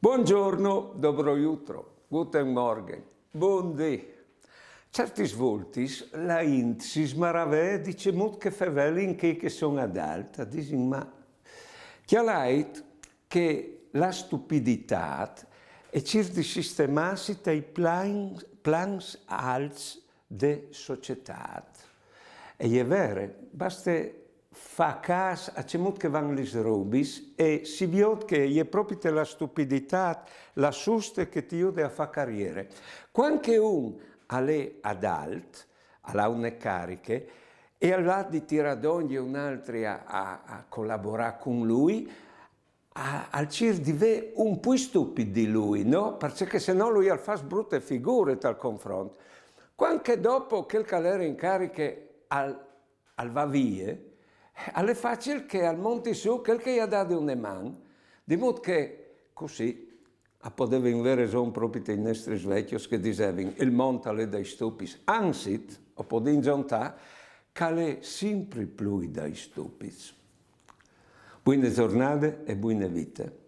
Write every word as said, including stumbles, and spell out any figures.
Buongiorno, dobro jutro, guten Morgen, bundì. Certis voltis la int si smaravee di cemût che fevelin chei che son adalt, a disin: ma cjalait che la stupiditât e cîr di sistemâsi tai plans alts de societât. E je vere, baste fâ câs a cemût che a van lis robis e si viôt che e je propite la stupiditât la suste che ti jude a fâ cariere. Cuant che un al è adalt, al à une cariche, e al va di tirâ dongje un altri a, a, a colaborâ cun lui, al cîr di vê un plui stupit di lui, no? Parcè che se no lui al fâs brute figure tal confront. Cuant che dopo chel che al jere in cariche al, al va vie, al è facil che al monti sù chel che i à dât une man, di mût che cussì a podevin vê reson propite i nestris vecjos che a disevin: il mont al è dai stupits. Anzit, o podìn zontâ che al è simpri plui dai stupits. Buine zornade e buine vite.